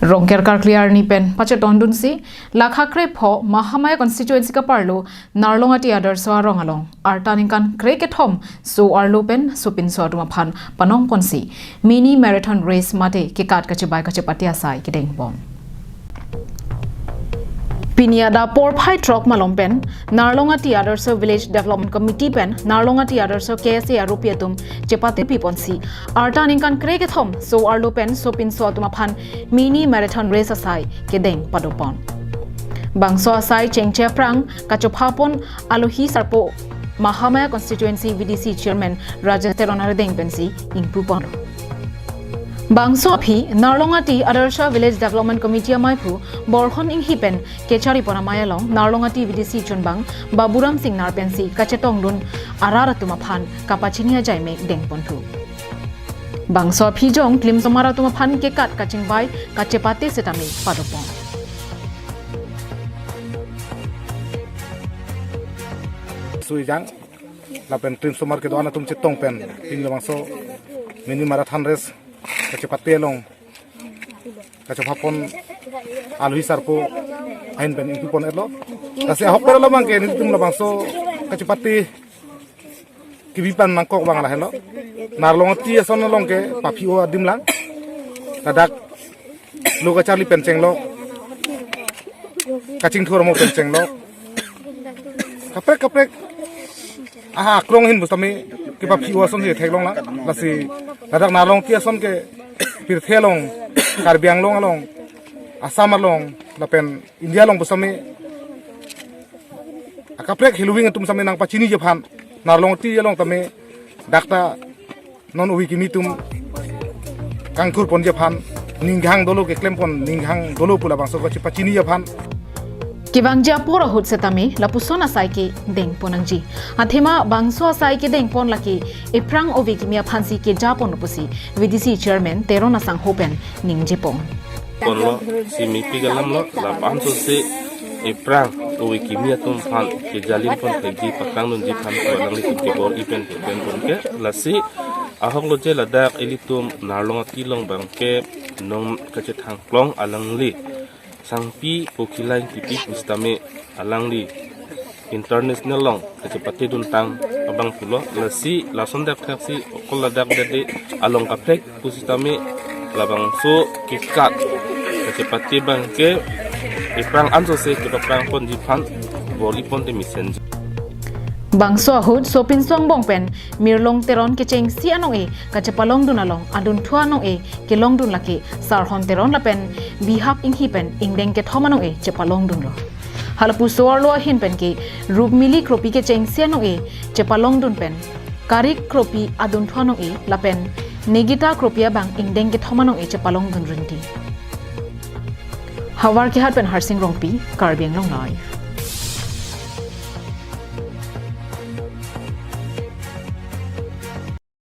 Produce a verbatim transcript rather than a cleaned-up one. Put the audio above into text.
Rongker karkli arni pen pachetongdunsi, lakha krepho Mahamaya constituency kaparlo Narlongati Adarsha arong along arta ningkan krekethom so arlo pen sopinso atum aphan panongponsi mini marathon race mate kekat kachebai kachepate asai kedengpon. Pini adap porphai throk malom pen Narlongati Adarsha Village Development Committee pen Narlongati Adarsha K S A arupi atum chepate piponsi arta ningkan krekethom so arlo pen sopinso atum aphan mini marathon race asai kedeng padopon. Bangso asai chengche aphrang kachophapon alohi sarpo Mahamaya constituency V D C chairman Rajesh Teron arideng pensi ingpuponlo. Bangso aphi Narlongati Adarsha Village Development Committee amaiphu Borhon Inghi pen kecharipon amei along Narlongati V D C chunbang Baburam Singnar pensi kachetongdun arat atum aphan kapachini ajai mek dengponthu. Bangso aphi jong klimsomar atum aphan kekat kachingbai kachepate setame padopon. Sui jang lapen klimsomar kedo-an atum chetong pen pini labangso mini marathon race kachepate along kachophapon alohi sarpo ahin pen ingpuponlo. Lasi ahokpet along abangke nelitum labangso kachepate kebipan nangkok abang lahelo. Narlongati ason along ke paphi-o adim lang. Ladak lo kacharli pen chenglok, kachingthur mo pen chenglok. Kaprek kaprek aha akrong ahin pusitame kepaphi-o asonsi theklong lang. Lasi ladak Narlongati ason ke pirthe along, Karbi Anglong along, Assam along lapen India along pusitame akaprek heloving atum sitame nangpachiniji aphan, Narlongati along tame dakta non ove kimi atum kangthurponji aphan, ninghang dolo keklempon, ninghang dolo pu labangso kachepachiniji aphan. Kevangji apor ahut setame lapuson asai kedengpon nangji. Athema bangso asai kedengpon lake ephrang ove kimi aphansi kejapon pusi V D C chairman Teron asangho pen ningjepon. Ponlo, si mepik alamlo, labangso si ephrang ove kimi atum aphan kejalinpon thekji paklangdunji aphan pu alanglitum kebor-i pen kepenpon ke, lasi ahoklo je ladak ilitum Narlongati along abangke non kachethangklong alangli Sangpi Pokila Ingtipi pusitame alangli international along kachepate duntang abang pulo, lasi lason dakthaksi okol ladak dede along kaprek pusitame labangso kekat kachepate abangke ephrang anso si kepaprangponji aphan bor-ipon te mesenji. Bangso ahut sopinso angbong pen Mirlong Teron kechengsi anong-e kachepalongdun along adunthu anong-e kelongdun lake Sarhon Teron lapen Bihap Inghi pen ingdeng kethom anong-e chepalongdunlo. Halapu so arlo ahin pen ke Rupmili Kropi kechengsi anong-e chepalongdun pen Karik Kropi adunthu anong-e lapen Negita Kropi abang ingdeng kethom anong-e chepalongdun rinti. Howraghat pen Harsing Rongpi, Karbi Anglong Live.